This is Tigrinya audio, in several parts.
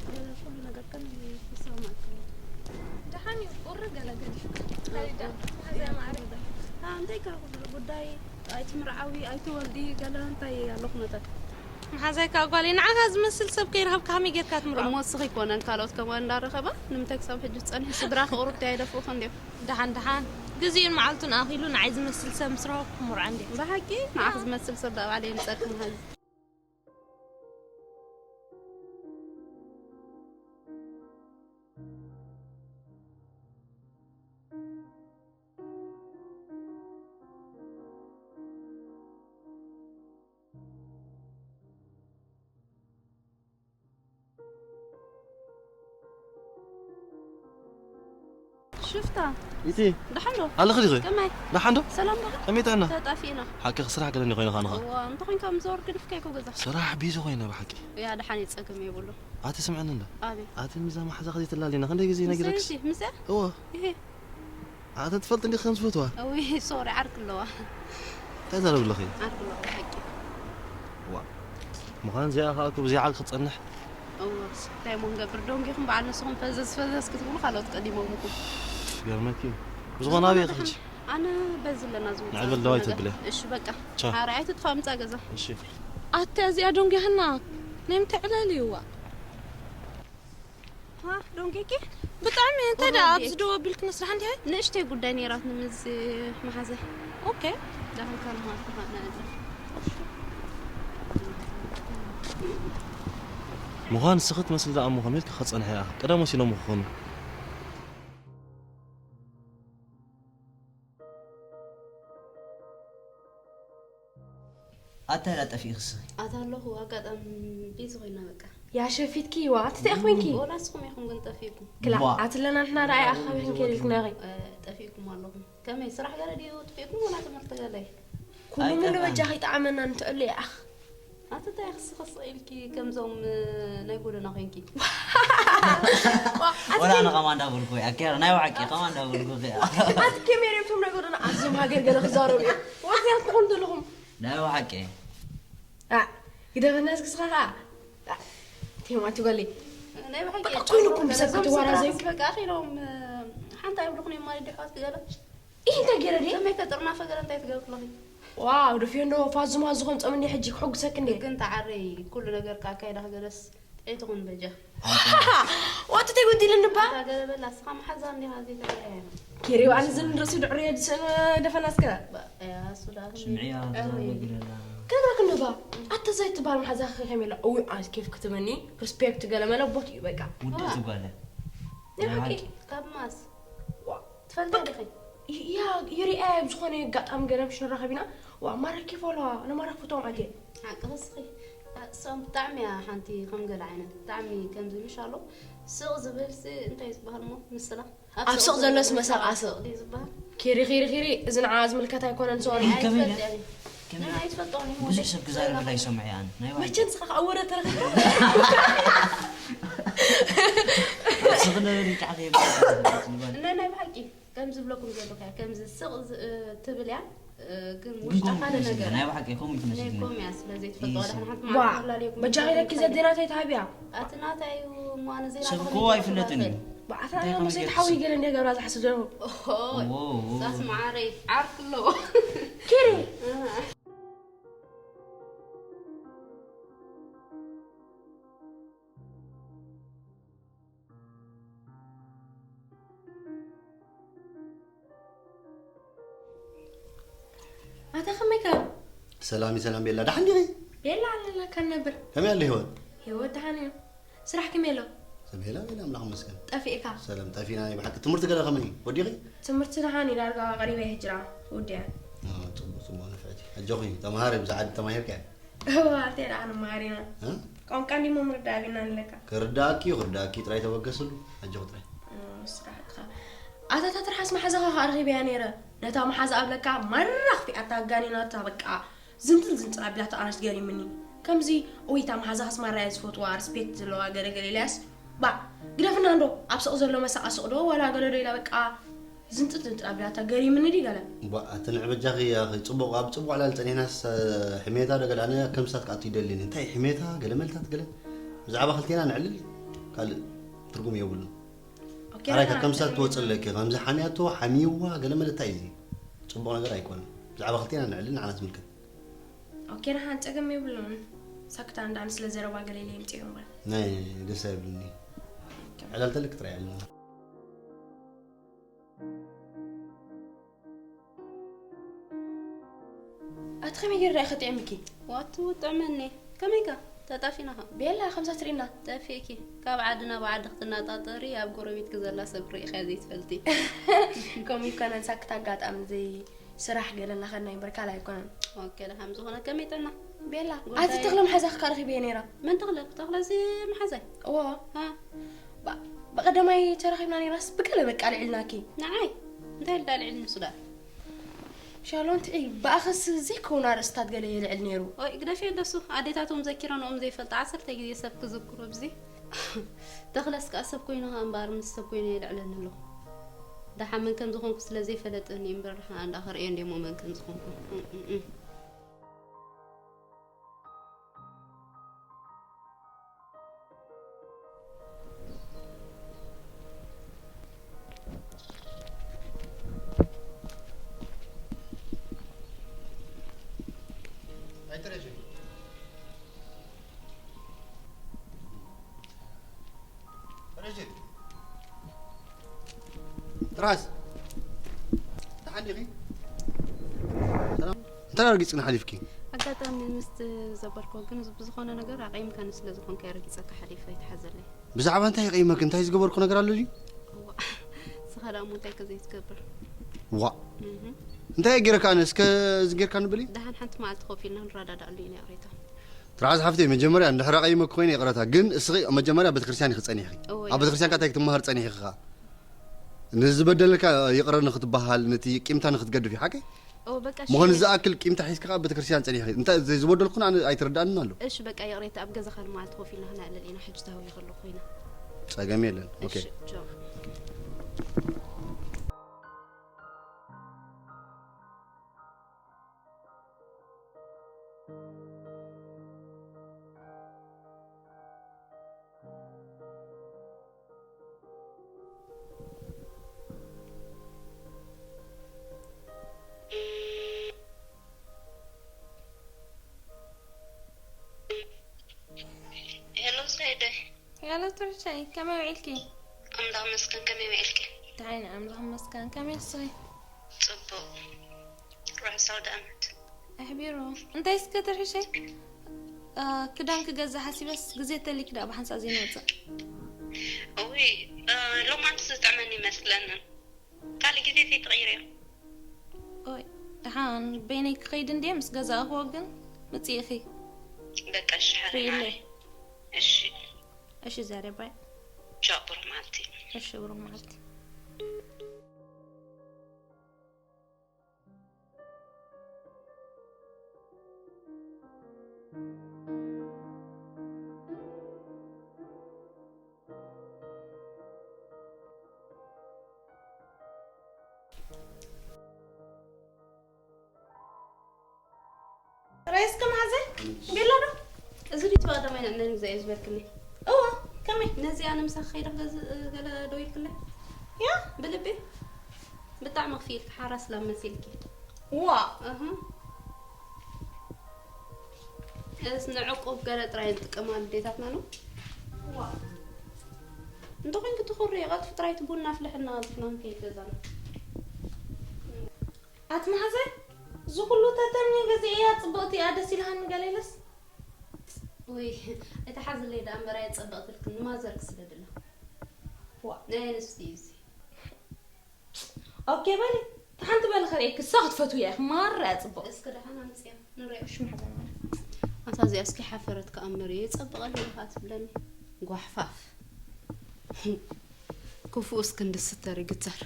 ኩሉ ነገር ከም ይሰማዕኩም። ደሓን እዩ፣ ቁሪ ገለ ገዲፍካ። እንታይ ደኣ? መሓዛይ ማዕረ። ኣ፣ እንታይ ካብ ጉዳይ ኣይትምርዓዊ፣ ኣይትወልዲ፣ ገለ እንታይ ኣለኹ መጠን? መሓዛይ ከኣ ጓለይ፣ ንዓኻ ዝመስል ሰብ ከይረኸብካ ከመይ ጌርካ ትምርዖ? እሞ እስኺ ኣይኮነን ካልኦት ከምኡ እንዳረኸባ፣ ንምንታይ ክሳብ ሕጂ ዝጸንሑ ስድራ ክቕሩብቲ ኣይደፍኡኽን ድዮም? ደሓን ደሓን፣ ግዜኡን መዓልቱን ኣኺሉ ንዓይ ዝመስል ሰብ ምስ ረኸብኩ ክምርዖ እንድየ። ብሓቂ ንዓኺ ዝመስል ሰብ ደኣ ባዕለይ ምጸልኩ ምሃዚ። ሽፍታ። ኢቲ። ደሓን ዶ? ኣለኺ ዲኺ? ከመይ? ደሓን ዶ? ሰላም ዶ? ከመይ ጥዕና? ተጣፊእና። ሓቂ ስራሕ ገለ እንዲ ኮይንኻ ንኻ? እዋ፣ እንተ ኮይንካ ምዘወር ግድፍካ ይኮ ገዛ። ስራሕ ቢዚ ኮይነ ብሓቂ። ያ፣ ደሓን እዩ፣ ጸገም የብሉ። ኣቲ ስምዕኒ እንዶ። ኣቤት። ኣቲ ምዛ መሓዛ ከዚ ትላሊና፣ ክንደይ ግዜ ነጊረክስ? ምስያ? እዋ። ይሄ። ኣቲ ትፈልጥ እንዲ ከም ዝፈትዋ? እዊ፣ ሶሪ፣ ዓርክ ኣለዋ። እንታይ ዘረብ ኣለኺ? ዓርክ ኣለዋ፣ ብሓቂ። ዋ። ምዃን እዚኣ ኸኣ እኮ ብዘይ ዓርክ ክትጸንሕ። እወ፣ እንታይ እሞ ክንገብር፣ ደንጊኹም በዓል ንስኹም ፈዘዝ ፈዘዝ ክትብሉ ካልኦት ቀዲሞምኩም። ገርመኪ። ብዝኾነ ኣበይ ኢኺ ሕጂ? ኣነ በዚ ኣለና ዝውጽእ ንዕበል ደዋይ ነገር። ተብለ። እሺ፣ በቃ። ቻው። ሓራይ ኣይትጥፋእ፣ ምጻእ ገዛ። እሺ። ኣታ እዚኣ ደንጊሃና። ናይ ምንታይ ዕላል እዩ፣ ዋ? ሃ፣ ዶንጌጌ? ብጣዕሚ፣ እንታይ ደኣ ወዲ። ኣብዚ ደው ኣቢልክኒ ስራሕ እንዲያ? ንእሽተይ ጉዳይ ነይራትኒ ምስ መሓዘይ። ኦኬ። ዳኽልካ ንማልካ ንዕዘብ። ምዃን ንስኺ ትመስሊ ደኣ እሞ ከመይ ኢልኪ ክትጸንሒ ኢኺ? ቀደም ወሲኖም ክኾኑ። ኣታ ኢላ ጠፊእኺ እስኺ? ኣታ ኣለኹ፣ ኣጋጣሚ ቢዚ ኮይና በቃ። ያ ሸፊትኪ፣ ዋ፣ ኣቲ እንታይ ኮይንኪ? ወላ ንስኹም ኢኹም ግን ጠፊእኩም። ክላ፣ ዋ። ኣትለና ንሕና ደኣ ኣይኣኻቢኽን ከይድልክናኺ። እ፣ ጠፊእኩም ኣለኹም። ከመይ ስራሕ ገለ ድዩ ጥፊእኩም ወላ ትምህርቲ ገለ? ኩሉ ምን ኣይጠፋን። በጃኺ ይጠዓመና ንትዕሉ ይኣኽ። ኣቲ እንታይ ክስኽስ ኢልኪ ከምዞም፣ እ፣ ናይ ጎደና ኮይንኪ? ዋ፣ ኣቲ ወላ ከይ- ኣነ ከማን እንዳበልኩ እያ። ኣኬራ ናይ ባሓቂ ከማን እንዳበልኩ እያ። ኣቲ ከመይ እዮም እቶም ናይ ጎደና ኣዝዮም ሃገር ገለ ክዛረቡ እዮም። ወዚያት ትኾኑ ዘለኹም። ናይ ባሓቂ። ኣ፣ ግደፈና እስኪ ስኻ ኸኣ። ኣ፣ ቴማቲ ጓለይ። ናይ ብሓቂ በቃ ኮይኑኩም ብሰብ ክትዋራዘዩ። በቃ ኣኺሎም፣ ሓንቲ ኣይብልኹን እዮም ማለት ድሕዋት ክገለ። ኢህ እንታይ ገይረ ድየ? ከመይ ከጥርናፈ ገለ እንታይ ትገብር ኣለኺ? ዋው፣ ደፊኦ እንዶ ፋዙ ማዙ ከምጾም እንዲ ሕጂ ክሕጉሰክ እንዲ። ግን ተዓረይ፣ ኩሉ ነገር ከ ኣካይዳ ክገለስ ጥዕቲ ኩን በጃ። ወጥተይ ጎዲልኒ እባ። እታ ገለ በላ፣ እስኻ መሓዛ እንዲኻ ዘይተረኣየ። ኬሪው ኣነ ዝን ርእሲ ድዕርየ ዝሰነ ደፈና እስከ። ባ-፣ እያ፣ እሱ ደኣ ስምዕያ፣ እዛ እሪ። በግረላ። ከብረክ እንዶ ባ። ኣተ ዘይ ትባል መሓዛ ከመይ ኢላ? እዊ፣ ኣስ ኬፍ ክትበኒ፣ ሪስፔክት ገለ መለ ቦት እዩ በቃ። ውድእቲ ጓለ። ናይ ናይ ሓቂ። ሓቂ። ካብ ማስ። ዋ። ትፈልጣ በቃ። ዲኺ? ያ፣ ይሪኣ ኣብ ዝኾነ ኣጋጣሚ ገለ ምሽ ንራኸብ ኢና። ዋ፣ ማራ ኬፍ ኣለዋ፣ ንማራ ክፍቶም ኣትየ። ሓቂ እስኺ። እሶም ብጣዕሚ እያ ሓንቲ ከም ገለ ዓይነት፣ ብጣዕሚ ከምዚ ምሽ ኣሎ። ስቕ ዝብል ሲ እንታይ ዝበሃል እሞ ምስላ? ኣብ ኣብ ስቕ ስቕ ዘሎስ ዘሎ መሳቕ ኣስቕ። ድዩ ዝበሃል? ኪሪ፣ ኪሪ፣ ኪሪ፣ እዚ ንዓ ዝምልከት ኣይኮነን፣ ሶሪ። ከመይ ኢለ? ኣይትፈልጥን። ከመይ? ንዓይ ኣይትፈልጦን እዩ ብዙሕ ወደይ። ሰብ ክዛረበላ ይሰምዕ እየ ኣነ። ናይ ባዕሉ። መቸም ስኻ ከኣ ወረ ተረኺብካ። ስቕ ንበል ይቃዕ ከየብልካ። ናይ፣ ናይ ብሓቂ። ከም ዝብለኩም ዘለኹ እያ፣ ከምዚ ስቕ ዝ-፣ እ፣ ትብል እያ፣ እ፣ ግን ግን ውሽጣ ከምኡ ሓደ ትመስል ነገር። ናይ ብሓቂ ከምኡ ትመስል ናይ ግን። ኮምያ ስለ ዘይትፈልጦ፣ እይ፣ ወላ ሰብ። ሓንቲ ዋ፣ መዓልቲ ተላልየኩም በጃኺ ኢለኪ ትፈልጡ። ዘዴና እንታይ ተሃብያ? ኣቲ ናታይ እዩ፣ እሞ ኣነ ዜና ሰብ ተኸሚሉ እኮ ኣይፍለጥን እዩ። ይፈልጥ። ብኣታ እንታይ ኣነ ከመይ ሰይድ ገጽ? ሓዊ ገለ እንደ ገብራ ዝሓስብ ዘለኹ። ኦሆይ፣ ዎ፣ ዎ። ሳስ መዓረይ፣ ዓርኪ ኣለዎ። ኪሪ። ኣሃ። ኣታ ከመይ ከ? ሰላም ሰላም ቤላ፣ ደሓን ዲኺ? ቤላ ኣለና ከነብር። ከመይ ኣሎ ህይወት? ህይወት ደሓን እዩ። ስራሕ ከመይ ኣሎ? ሰብ ቤላ፣ ቤላ፣ ኣምላኽ ይመስገን። ጠፊእካ? ሰላም፣ ጠፊእና ናይ ብሓቂ። ትምህርቲ ገለ ከመይ? ወዲኺ? ትምህርቲ ደሓን እዩ፣ ዳርጋ ቀሪበ እየ ሕጂ ደኣ፣ ወዲአ። ኦ፣ ጽቡቕ፣ ጽቡቕ፣ ንፍዕቲ። ኣጆኺ፣ ተምሃሪ፣ ብዝሓ ተማሂርካ። እዋ፣ እንታይ ደኣ ክንመሃር ኢና? እ? ቋንቋ እንዲ ምርዳእ ኣቢልና ንለካ። ክርዳእኪ እዩ፣ ክርዳእኪ ጥራይ ተበገስሉ። ኣጆኺ ጥራይ። እ፣ ስራሕካ። ኣታ እታ ትርሓስ መሓዛኻ ከኣ ረኺበያ ነይረ። ነታ መሓዛ ኣብለካ ማራ ኣኽፊኣታ ኣጋኒናታ፣ በቃ ዝንጥል ዝንጥል ኣቢላታ ኣነስ ገሪምኒ። ከምዚ፣ ኦይ፣ እታ መሓዛኻስ ማራ እያ ዝፈትዋ፣ ሪስፔክት ዘለዋ ገለ ገለ ኢላያስ፣ ባዕ፣ ግደፍና እንዶ፣ ኣብ ስቕ ዘሎ መሳቕ ስቕ ዶ፣ ዋላ ገለ ዶ ኢላ በቃ ዝንጥል ዝንጥል ኣቢላታ ገሪምኒ ድዩ ገለ? እምቧእ፣ ኣቲ ንዕ በጃኺ ያኺ፣ ጽቡቕ፣ ኣብ ጽቡቕ ዕላል ጸኒሕናስ፣ ሕሜታ ዶ ገለ፣ ኣነ ከም ሳትካ ኣቱ ይደልኒ። እንታይ ሕሜታ፣ ገለ መልታት ገለ፣ ብዛዕባ ክልቴና ነዕልል። ካልእ ትርጉም የብሉን። ኦኬ፣ ሓራይ ራና፣ ካብ ከምሳ ትወፅእ ኣለኪ፣ ከምዚ ሓምያቶ፣ ሓሚዋ፣ ገለ መለ እንታይ እዩ እዚ? ፅቡቕ ነገር ኣይኮነን። ብዛዕባ ክልቴና ንዕልን ንዓና ዝምልከት። ኦኬ፣ ራሃን ፀገም የብሉን። ሳክታ እንዳን ስለ ዘረባ ገለ ኢለ ይምፅእ እምበር። ናይ ደስ ኣይብልኒ። ዕላል ተልክ ጥራይ ዕልና። ኣቲ ከመይ ገይረ ዳኣ ከጥዕምኪ? ዋቱ ጥዕመኒ። ከመይካ? ተጣፊናኻ? ቤላ ከምዛ ትርእና። ጠፊእኪ። ካብ ዓዲ ናብ ዓዲ ክትናጣጠሪ ኣብ ጎረቤትኪ ዘላ ሰብ ርኢኻያ ዘይትፈልጢ። ከምኡ ይኮነን ሳክት ኣጋጣሚ ዘይ ስራሕ ገለ እናኸድና ይምበር ካልእ ኣይኮነን። ኦኬ፣ ደሓን ዝኾነ ከመይ ጥዕና? ቤላ፣ ጉዳይ ኣቲ ተኽለ መሓዛኺ ከኣ ረኺበዮ ነይራ። መን ተኽለ? ተኽለ እዚ መሓዛይ? እዎ። ሃ? ባ-፣ ብቐዳማይ ተራኺብና ነይራስ ብገለ በቃ ኣልዒልናኪ። ንዓይ? እንታይ ኢሉ ኣልዒልኒ እሱ ደኣ? ሻሎም ትዒ፣ ብኣኽስ ዘይከውን ኣርእስታት ገለ የልዕል ነይሩ። ኦይ፣ ግደፍዮ እንደሱ። ኣዴታቶም ዘኪረንኦም ዘይፈልጣ ዓሰርተ ግዜ ሰብ ክዝክሩ ኣብዚ። ተኽለስ ከኣ ሰብ ኮይኑ ከኣ እምበኣር ምስ ሰብ ኮይኑ የልዕለኒ ኣሎ። ደሓን መን ከም ዝኾንኩ ስለ ዘይፈለጠኒ እምበር ደሓን ኣንዳ ከርእዮ እንድየ እሞ መን ከም ዝኾንኩ። እም፣ እም፣ እም። ኣይትረጂ። ረጂ። ጥራዝ። ደሓን ዲኺ? ሰላም? እንታይ ኣረጊጽና ሓሊፍኪ? ኣጋጣሚ ምስቲ ዘበርኮ ግን ብዝኾነ ነገር ኣቐይምካኒ ስለ ዝኾንካ ኣረጊጸካ ሓሊፈ ኣይትሓዘለይ። ብዛዕባ እንታይ ይቐይመኪ? እንታይ ዝገበርኩ ነገር ኣሎ ድዩ? እዋ፣ ንስኻ ደኣ እሞ እንታይ ከ ዘይትገብር? ዋእ። እህ። እንታይ እየ ጌረካ ኣነ? እስከ እዚ ጌርካ ንብል እዩ? ደሓን ሓንቲ መዓልቲ ኮፍ ኢልና ንረዳዳኣሉ ኢና ይቕሬታ። ትርዓዝ ሓፍተይ፣ መጀመርያ እንድሕር ኣቐይመኪ ኮይነ ይቕረታ፣ ግን እስኺ መጀመርያ ቤተክርስትያን ኢኺ ጸኒሕኺ። እወ፣ ኣብ ቤተክርስትያን ከ እንታይ ክትመሃር ጸኒሕኺ ከ? ንዝበደለካ ይቕረ ንኽትበሃል፣ ነቲ ቂምታ ንኽትገድፍ እዩ፣ ሓቀይ? እወ፣ በቃ እሺ። ምዃኑ ዝኣክል ቂምታ ሒዝካ ከኣ ቤተክርስትያን ጸኒሕኺ። እንታይ ዘይ-፣ ዝበደልኩን ኣነ ኣይትርድኣንን ኣሎ። እሺ፣ በቃ ይቕሬታ፣ ኣብ ገዛኻ ንመዓልቲ ኮፍ ኢልና ክነዕልል ኢና፣ ሕጂ ተሃዊኸ ኣለኹ ኮይና። ጸገም የለን። ኦኬ። እሺ፣ ቻው። ሄሎ ሰይደ። ሄሎ ትርቻይ፣ ከመይ ውዒልኪ? ኣምላኽ መስገን፣ ከመይ ውዒልኪ? ደሓን፣ ኣምላኽ መስገን። ከመይ ንስኺ? ጽቡቕ። ርሑስ ኣውደ ኣመት። ኣሕቢሩ። እንታይ እስከ ትርሕሸይ? እ፣ ክዳን ክገዝእ ሓሲበስ ግዜ ተሊክ ደኣ ብሓንሳእ ዘይንወጽእ። እውይ፣ እ፣ ሎማንስ ዝጥዕመኒ ይመስለንን። ካልእ ግዜ ዘይትቕይርዮ። ኦይ፣ ደሓን በይነይ ክኸይድ እንድየ፣ ምስ ገዛእኽዎ ግን ምጽእ ኢኺ። በቃ እሺ፣ ሓራይ ርእይለይ። ማዓረይ። እሺ። እሺ፣ ዛሬ ባይ። ቻው፣ ብሩኽ መዓልቲ። እሺ፣ ብሩኽ መዓልቲ። ራይስ ከመሓዘ? ቤላ ዶ? እዚ ድዩ እቲ ቀዳማይ ንዕነን ግዛዮ ዝበልክኒ? እወ፣ ከመይ? ነዚ ኣነ ምሳኺ ከይደ ክገዝእ ገለ ደው ኢልክለይ? ያ? ብልቢ? ብጣዕሚ ክፍኢልኪ፣ ሓራስ ላም መሲልኪ። ዋ! እህ። እስ ንዕቁብ ገለ ጥራይ ንጥቀም ኣዴታትና ነው። ዋ! እንተኾይንኪ ትኹሪ፣ ቀልጥፊ ጥራይ እቲ ቡና ኣፍልሕና፣ ቀልጥፍና ንከይድ ገዛና። ኣቲ መሓዛይ፣ እዚ ኩሉ ተተምኒ ገዚኤያ፣ ጽብቕቲ እያ፣ ደስ ኢልሃኒ ገለ ኢለስ። ውይ፣ ኣይትሓዝለይ ደኣ እምበር፣ ኣየጸበቕትልክን፣ ንማዘር ክስደድላ። ዋ። ናይ ኣንስቲ እዩ እዚ። ኦኬ በሊ፣ ሓንቲ በሊ ከርእየኪ፣ እሳ ክትፈትውያ ኢኺ፣ ማራ እያ ጽብቕ። እስኪ ደሓን ኣምጽያ፣ ንሪኦ። እሺ መሓዛይ ማራ። ኣታ እዚኣ እስኪ ሓፈረት ከኣ እምበር፣ የጸብቐለይ ኢኻ ትብለኒ። ጓሕፋፍ። ክፉእስ ክንድስ ተርግተር።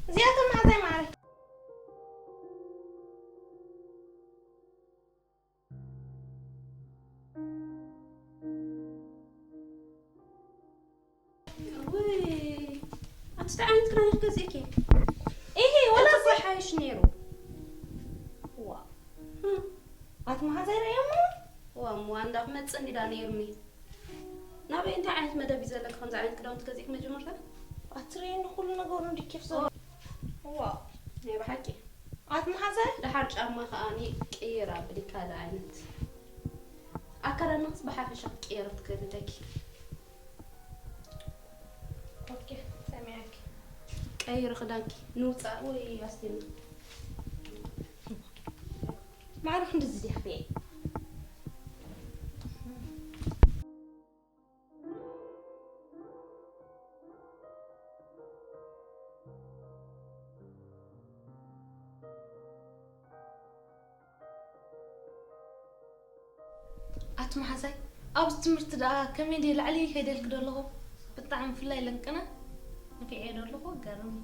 እዚኣቶም መሓዛይ ማዓረይ። ውይ፣ ኣቲ እንታይ ዓይነት ክዳን ኢኺ ገዚእኪ? ኢሂ፣ ወላ እቲ እዚ ሓይሽ ነይሩ። ዋ። ህም። ኣቲ መሓዛይ ርእየሞ? ዋ፣ እሞ ኣንዳ ክመጽእ እንዲዳ ነይሩኒ። ናበይ እንታይ ዓይነት መደብ እዩ ዘለካ ከምዚ ዓይነት ክዳውንቲ ገዚእክ መጀመርታ? ኣትርእይኒ ኩሉ ነገሩ እንዲኪፍ ዘሎ። ዋ፣ ናይ ብሓቂ። ኣት መሓዛይ? ደሓር ጫማ ከኣኒ ቅይር ኣብሊ ካልእ ዓይነት ኣከዳድናክስ ብሓፈሻ ክትቅየሪ ክትክእሊ ኣለኪ። ኦኬ፣ ሰሚዐኪ። ቀይሪ ክዳንኪ ንውፃእ ወይ ኣስቴና። ማዕረ ክንድዚ ዲያ ክትበይ? ኣቲ መሓዛይ፣ ኣብዚ ትምህርቲ ደኣ ከመይ ድየ ላዕሊ ከይደልክ ደለኹ? ብጣዕሚ ፍላይ ለንቅነ ንፊዐ ደለኹ፣ ገርም።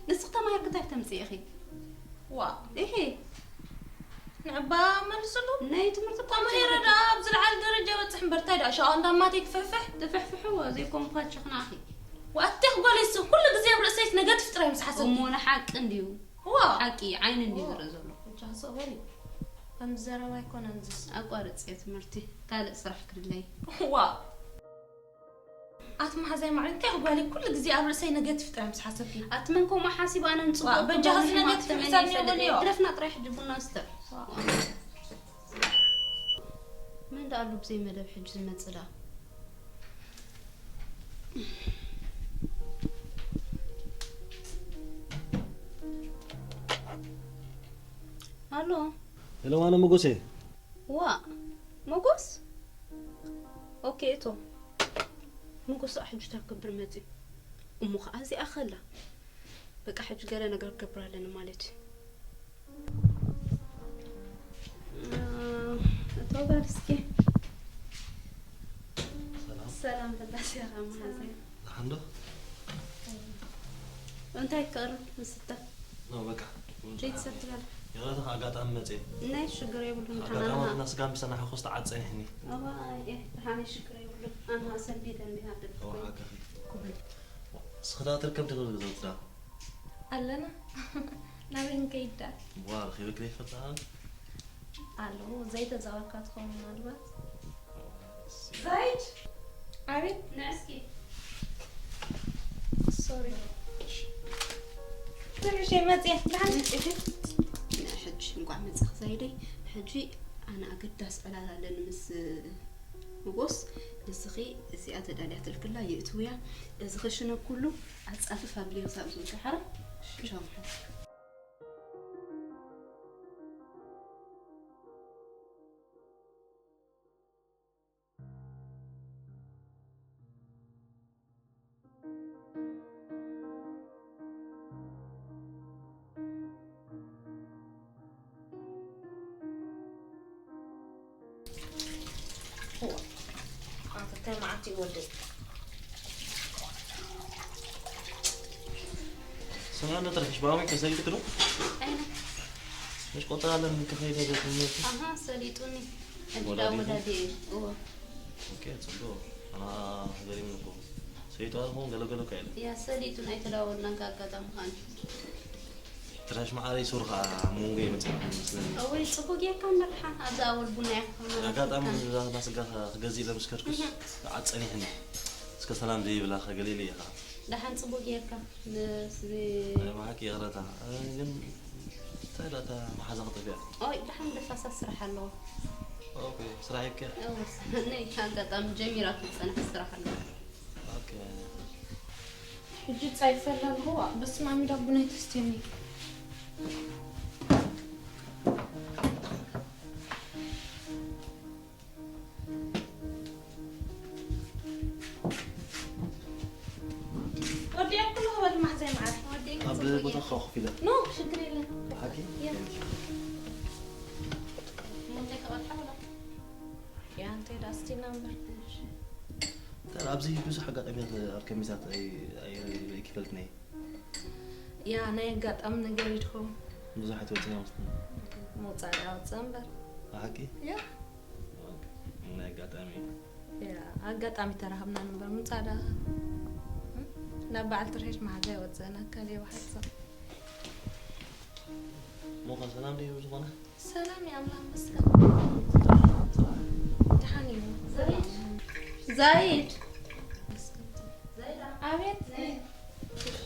ንስኽ ተማሂርክ እንታይ ክተምጽእ ኢኺ? ዋ፣ ኢኺ? ንዕባ መልስሉ። ናይ ትምህርቲ እኮ ተማሂረ ተማሂርክ። ደኣ ኣብ ዝለዓለ ደረጃ በጽሕ እምበር፣ እንታይ ደኣ ሻው እንዳማተይ ክፍሕፍሕ? ትፍሕፍሕዎ፣ ዘይኮንኳ ጭኽናኺ። ወኣቴኽ ጓለይ፣ ኩሉ ግዜ ኣብ ርእሰይ ነገቲቭ ጥራይ ምስ ሓሰብኩ። እሞ ንሓቂ እንድዩ። ዋ። ሓቂ ዓይኒ እንድዩ ዝርኢ ዘሎ። እጃ ስቕ በሊ። ከምዚ ዘረባ ኣይኮነን ዝስ። ኣቋርጽ እየ ትምህርቲ። ካልእ ስራሕ ክድለይ። ዋ። ኣቲ መሓዛይ ማዕረ እንታይ ጓለይ ኩሉ ግዜ ኣብ ርእሰይ ነገቲቭ ጥራይ ምስ ሓሰብኪ። ኣቲ መን ከምኡ ሓሲቡ ኣነ ንጽቡቕ ዋ፣ በጃ ክብሎ እዚ ሕማቕ ነገቲቭ ተመንዩ ክሳብ ይፈልጥ እየ። ይወልዮ። ግደፍና ጥራይ ሕጂ ቡና ንስተ። ዋ። መን ደኣ ኣሎ ብዘይ መደብ ሕጂ ዝመጽእ ደኣ? ኣሎ። ሄሎ፣ ማነ መጎሴ? ዋ፣ መጎስ? ኦኬ፣ እቶ። መጎስ ደኣ ሕጂ እንታይ ክገብር መጺኡ? እሞ ኸኣ እዚኣ ኸላ። በቃ ሕጂ ገለ ነገር ክገብር ኣለኒ ማለት እዩ። እ፣ እቶ በል እስኪ። ሰላም። ሰላም በል፣ ኣስያኻ መሓዘይ። ደሓን ዶ? እንታይ ክቐርብ ንስተ? ኖ፣ በቃ። ዘይትሰቲ በል። ይቕረታ፣ ኣጋጣሚ መጽየ። ናይ ሽግር የብሉን፣ ኣጋጣሚ ደሓን ኢና። እና ስጋ ምስ ሰናሕኩ ዝተዓጸ ጸኒሕኒ። እዋ፣ እየ፣ ደሓን እየ፣ ሽግር የብሉን። ኣነ ሰንቢደ እንዲና ደብኩ። እዋ፣ ሓቅኺ። ኩሉ። ስኽዳ ትርከብ ዲኺ ገዛውቲ ዳ? ኣለና። ናበይ ንከይድ ደኣ? እዋ፣ ረኺበኪ ዘይፈልጥ ኣነ? ኣለዉ፣ ዘይተዛወርካ ትኸውን ምናልባት። ዘይድ! ኣቤት! ንዕ እስኪ። ሶሪ። ትንሽ እየ መፅየ። ደሓን መፅእኺ? ንዕ ሕጂ እንቋዕ መፅእኺ ዘይደይ። ሕጂ ኣነ ኣገዳሲ ዕላል ኣለኒ ምስ መጎስ። ንስኺ እዚኣ ተዳልያ ትልክላ የእትውያ። እዚ ክሽነ ኩሉ ኣፃፍፍ ኣብልዮ ክሳብ ዝውፅእ ሓራ። ቻው መሓዘይ። እዋ፣ ኣንተ እንታይ መዓልቲ እዩ ወደይ? ስምዕኒ ጥርሕሽ ብኣመይ ከሰሊጥክ ዶ? ኣይነ። መሽ ቆጠራ ኣለኒ ከኸይደ ቤት ትምህርቲ። ኣሃ፣ ሰሊጡኒ። እንዳ ወዳዲኡ? ወዳዲኡ፣ እዎ። ኦኬ፣ ጽቡቕ። ኣና ገሪሙኒ እኮ። ሰሊጡ ኣልኹም ገለ ገለ እኮ ኢለ። ያ፣ ሰሊጡን ኣይተዳወልናን ኣጋጣሚ ኸኣኒ። ጥራሽ መዓረይ ሱር ኸኣ ኣብ መንጎ ይመጽእ መስለኒ። እወይ፣ ጽቡቅ ጌርካ እምበር ደሓን ኣብዛ ኣወል ቡና ኢኻ ኣጋጣሚ ክትኾና። እዛ እንዳ ስጋ ክገዝእ ኢለ ምስ ከድኩስ እህ። ከዓ ጸኒሕኒ። እስከ ሰላም ዘይብላ ከገሊለ ኢኻ። ደሓን ጽቡቅ ጌርካ። ምስ ናይ ብሓቂ ይቕረታ። እ፣ ግን እንታይ ደኣ እታ መሓዛ ክጠፍያ? ኦይ፣ ደሓን ደፋሳስ ስራሕ ኣለዎ። ኦኬ፣ ስራሕ ይከ? እወ፣ ናይ ኣጋጣሚ ጀሚራ ክትጸንሕ ስራሕ ኣለዎ። ኦኬ። ሕጂ ጻይፈላ ኣለኹ፣ በስመ ኣብ፣ ዳቦ ናይ ተስትየኒ። ወዲኣ ኩሉ ክበል ማሕዘይ መዓር። ወዲኣ ኣብ ጽቡቅ ቦታ እየ። ኮፍ ኢለ። ኖ፣ ሽግር የለን። ብሓቂ? ያ። ቴንኪዩ። ሞተይ ክቐድሓ ብላ። ያ፣ እንተ ደኣ እስቲ ናምበር። ተራ ኣብዚ ብዙሕ ኣጋጣሚታት ኣብ ከሚሳት ኣይ-፣ ኣይ-፣ ኣይክፈልጥን እየ። ያ፣ ናይ ኣጋጣሚ ነገር እዩ ድኹም። ብዙሕ ኣይትወፅን ማለት ነው። ምውፃእ ደኣ ወፅእ እምበር። ብሓቂ? ያ። ኦኬ። ናይ ኣጋጣሚ እዩ። ያ፣ ኣጋጣሚ ተራኸብና እምበር ምውፃእ ደኣ። እም? ናብ በዓል ትርሒሽ መሓዛ ይወፅእና፣ ከልየ ብሓቂ። ሞኸ ሰላም ድዩ ዝኾነ? ሰላም እዩ፣ ኣምላኽ ይመስገን። ደሓን እዩ። ዘቤት፣ ዛይድ። ዛይዳ። ኣቤት። ነይ። እሺ።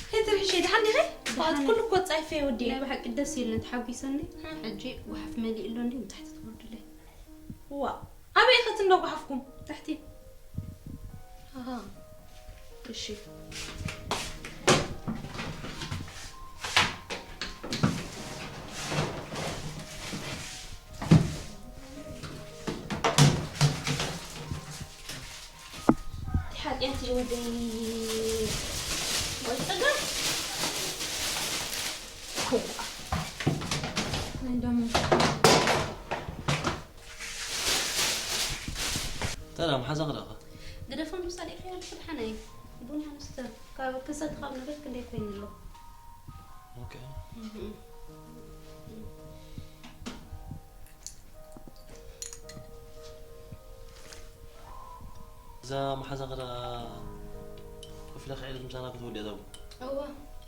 ከይትርሕሺ፣ ደሓን ዲኺ? ደሓን። ኩሉ እኮ ጻይፈ ወዲ። ናይ ብሓቂ ደስ ኢሉኒ፣ ተሓጒሰኒ። እ። ሕጂ ጓሓፍ መሊኡ ኣሎ እንዲ ንታሕቲ ትወርድለይ። ዋ፣ ኣበይ ኢኺ እንዶ ጓሓፍኩም? ታሕቲ። ኣሃ፣ እሺ። ሓጢኣት እዩ ወደይ። ወይ ጸገም። ኮዋ። ናይ ደሞ። ሰላም፣ ሓዛ ክዳኻ? ግደፎም፣ ምሳሌ ኢኻ ያልኩ፣ ደሓን እየ። ቡና ንስተ። ካብ ክሰቲ ካብ ነበርክ ክንደይ ኮይኑ ኣሎ? ኦኬ። እህ። እዛ መሓዛ ክዳ ኮፍ ኢላ ክዒለት ምሳና ክትወዲ እያ ዛቡ። እወ፣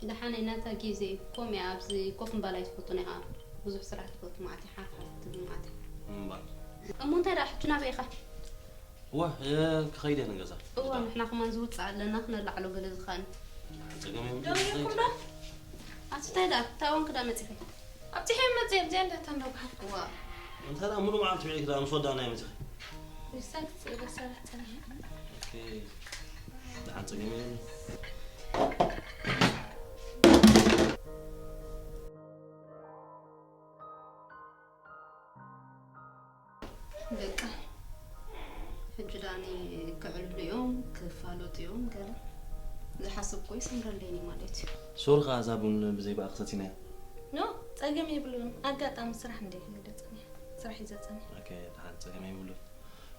ደሓን እየ፣ ናታ ግዜ እዩ። ከምኡ እያ፣ ኣብዚ ኮፍ ምባል ኣይትፈቱን እያ። ብዙሕ ስራሕ ትፈቱ ማለት እያ፣ ሓፍ ሓፍ ትብል ማለት እያ። እምባ። እሞ እንታይ ደኣ፣ ሕጂ ናበይ ኢኻ? እወ፣ እ፣ ክኸይድ እየ ንገዛ። እወ፣ ንዳ። ንሕና ከማን ዝውፅእ ኣለና፣ ክነላዕሎ ገለ ዝኸኣል። ጸገም የብሉን። ደው ኢልኩም ዶ? ኣቲ እንታይ ደኣ፣ ታቦን ክዳ መጺኺ? ኣብጺሐ መጺአ፣ ኣብዚኣ እንዳታ እንዳጓሓፍኩ። ዋ። እንታይ ደኣ፣ ሙሉ መዓልቲ ውዒልኪ ደኣ ምስ ወዳእና እየ መጺኺ። ሪሳክት ስእለ ሰራሕ ጸኒሐ። ኦኬ። ደሓን ጸገም የለን። በቃ። ሕጂ ደኣኒ ክዕልሉ እዮም፣ ክፋለጡ እዮም፣ ገለ ዝሓሰብኩ ይሰምረለይኒ ማለት እዩ። ሶሪ ከኣ እዛ ቡን ብዘይ ብኣኺ ሰቲናያ። ኖ፣ ጸገም የብሉን። ኣጋጣሚ ስራሕ እንደ ገለ ጸኒሐ፣ ስራሕ እዩ ዘጸኒሐ። ኦኬ፣ ደሓን ጸገም የብሉን።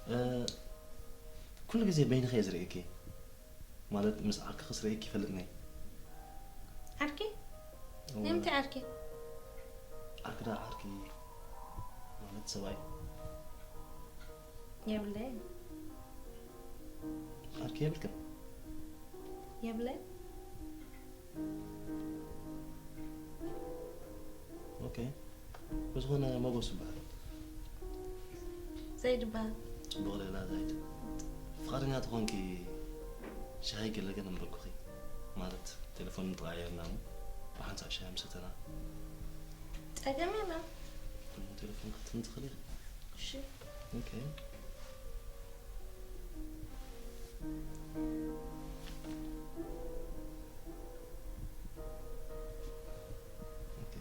እ፣ ኩሉ ግዜ በይንኺ እየ ዝርእየኪ። ማለት ምስ ዓርክኺ ስርኤኪ ይፈልጥኒ። ዓርኪ? እወ። ናይ ምንታይ ዓርኪ? ዓርኪ ደኣ ዓርኪ ማለት ሰብኣይ። የብለይን። ዓርኪ የብልክን? የብለይን። ኦኬ። ብዝኾነ ሞጎስ ይበሃል። ዘይድ ይበሃል። ጽቡቕ ሌላ ዘይድ። ፍቓደኛ ተኾንኪ ሻሂ ገለ ገለ ንበርኩኺ። ማለት ቴሌፎን ተቐያየርና እሞ ብሓንሳእ ሻሂ ምሰተና። ጸገም የለን። እሞ ቴሌፎን ክትትኒ ትኽእሊ ኢኺ። እሺ። ኦኬ። ኦኬ።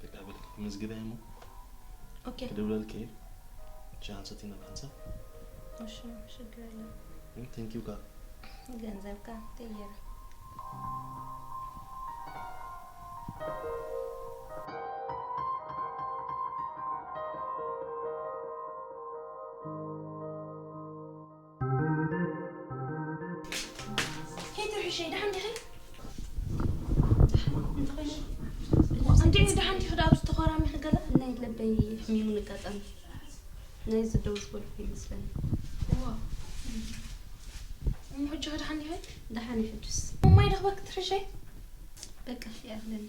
በቃ በቃ፣ መዝግበያ እሞ። ኦኬ። ክደውለልኪ እየ። ቻንስ ኣቲና ብሓንሳብ። እሺ፣ ችግር የለም። ቴንክ ዩ ካ። ገንዘብካ ተየረ። ከይትርሕሸይ፣ ደሓን ዲኺ? ደሓን እንተኾይነ፣ እንዴ፣ ደሓን ዲኺ? ዳ ኣብዚ ተኾራሚኺ ገለ? ናይ ለበይ ሕሚሙ ንጋጣሚ። ናይ ዝደው ዝበልኩ ይመስለኒ። እዋ። እሞ ሕጂ ከ ደሓን ዲኺ? ደሓን እየ ሕጅስ። እሞ ማይ ደኽበ ክትርሕሸይ? በቃ፣ ይኣኽለኒ።